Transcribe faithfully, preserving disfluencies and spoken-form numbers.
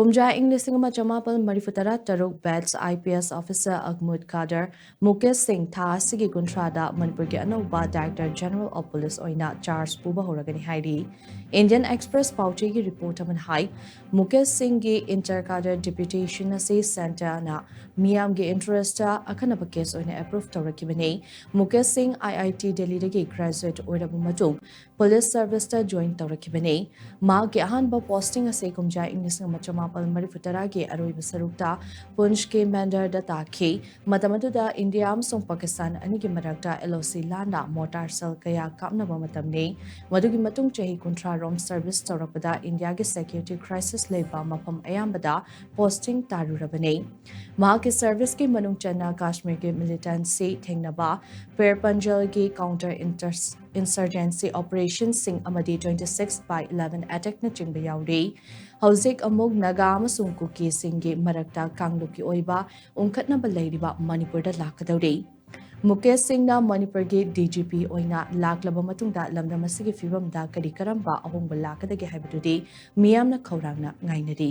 ꯀꯨꯝꯖꯥ ꯏꯪ ꯂꯤꯁꯤꯡ ꯑꯃ ꯆꯃꯥꯄꯜ ꯃꯔꯤꯐꯨ ꯇꯔꯥ ꯇꯔꯨꯛ batch I P S officer Ahmed Kader Mukesh Singh ꯊꯥ ꯑꯁꯤꯒꯤ ꯀꯨꯟꯊ꯭ꯔꯥꯗ ꯃꯅꯤꯄꯨꯔꯒꯤ ꯑꯅꯧꯕ Director General of Police ꯑꯣꯏꯅ charge ꯄꯨꯕ ꯍꯧꯔꯒꯅꯤ ꯍꯥꯏꯔꯤ꯫ Indian Express ꯄꯥꯎꯆꯦꯒꯤ report ꯑꯃꯅ ꯍꯥꯏ, ꯃꯨꯀꯦꯁ ꯁꯤꯡꯒꯤ inter cadre deputation ꯑꯁꯤ centreꯅ ꯃꯤꯌꯥꯝꯒꯤ interestꯇ ꯑꯈꯟꯅꯕ case ꯑꯣꯏꯅ approve ꯇꯧꯔꯛꯈꯤꯕꯅꯤ꯫ ꯃꯨꯀꯦꯁ ꯁꯤꯡ I I T ꯗꯦꯜꯂꯤꯗꯒꯤ graduate ꯑꯣꯏꯔꯕ ꯃꯇꯨꯡ police serviceꯇ join ꯇꯧꯔꯛꯈꯤꯕꯅꯤ꯫ ꯃꯍꯥꯛꯀꯤ ꯑꯍꯥꯟꯕ posting ꯑꯁꯤ ꯀꯨꯝꯖꯥ ꯏꯪ ꯂꯤꯁꯤꯡ ꯑꯃ ꯆꯃꯥꯄꯜ ꯃꯔꯤꯐꯨ ꯇꯔꯥꯒꯤ ꯑꯔꯣꯏꯕ ꯁꯔꯨꯛꯇ ꯄꯨꯟꯁꯀꯤ ꯃꯦꯟꯗꯔꯗ ꯇꯥꯈꯤ꯫ ꯃꯇꯝ ꯑꯗꯨꯗ ꯏꯟꯗꯤꯌꯥ ꯑꯃꯁꯨꯡ ꯄꯥꯀꯤꯁꯇꯥꯟ ꯑꯅꯤꯒꯤ ꯃꯔꯛꯇ L O C ꯂꯥꯟꯅ mortar shell ꯀꯌꯥ ꯀꯥꯞꯅꯕ ꯃꯇꯝꯅꯤ꯫ ꯃꯗꯨꯒꯤ ꯃꯇꯨꯡ ꯆꯍꯤ ꯀꯨꯟꯊ꯭ꯔꯥ ꯔꯣꯝ service ꯇꯧꯔꯛꯄꯗ ꯏꯟꯗꯤꯌꯥꯒꯤ security crisis ꯂꯩꯕ ꯃꯐꯝ ꯑꯌꯥꯝꯕꯗ posting ꯇꯥꯔꯨꯔꯕꯅꯤ꯫ ꯃꯍꯥꯛꯀꯤ serviceꯀꯤ ꯃꯅꯨꯡ ꯆꯟꯅ ꯀꯥꯁꯃꯤꯔꯒꯤ militancy ꯊꯦꯡꯅꯕ, ꯄꯤꯔ ꯄꯟꯖꯜꯒꯤ counter inter-, insurgency operationꯁꯤꯡ ꯑꯃꯗꯤ twenty six by eleven attackꯅꯆꯤꯡꯕ ꯌꯥꯎꯔꯤ꯫ ꯍꯧꯖꯤꯛ ꯑꯃꯨꯛ ꯅꯥꯒꯥ ꯑꯃꯁꯨꯡ ꯀꯨꯀꯤꯁꯤꯡꯒꯤ ꯃꯔꯛꯇ ꯀꯥꯡꯂꯨꯞꯀꯤ ꯑꯣꯏꯕ ꯎꯪꯈꯠꯅꯕ ꯂꯩꯔꯤꯕ ꯃꯅꯤꯄꯨꯔꯗ ꯂꯥꯛꯀꯗꯧꯔꯤ꯫ ꯃꯨꯀꯦꯁ ꯁꯤꯡꯅ ꯃꯅꯤꯄꯨꯔꯒꯤ D G P ꯑꯣꯏꯅ ꯂꯥꯛꯂꯕ ꯃꯇꯨꯡꯗ ꯂꯝꯗꯝ ꯑꯁꯤꯒꯤ ꯐꯤꯕꯝꯗ ꯀꯔꯤ ꯀꯔꯝꯕ ꯑꯍꯣꯡꯕ ꯂꯥꯛꯀꯗꯒꯦ ꯍꯥꯏꯕꯗꯨꯗꯤ ꯃꯤꯌꯥꯝꯅ ꯈꯧꯔꯥꯡꯅ ꯉꯥꯏꯅꯔꯤ꯫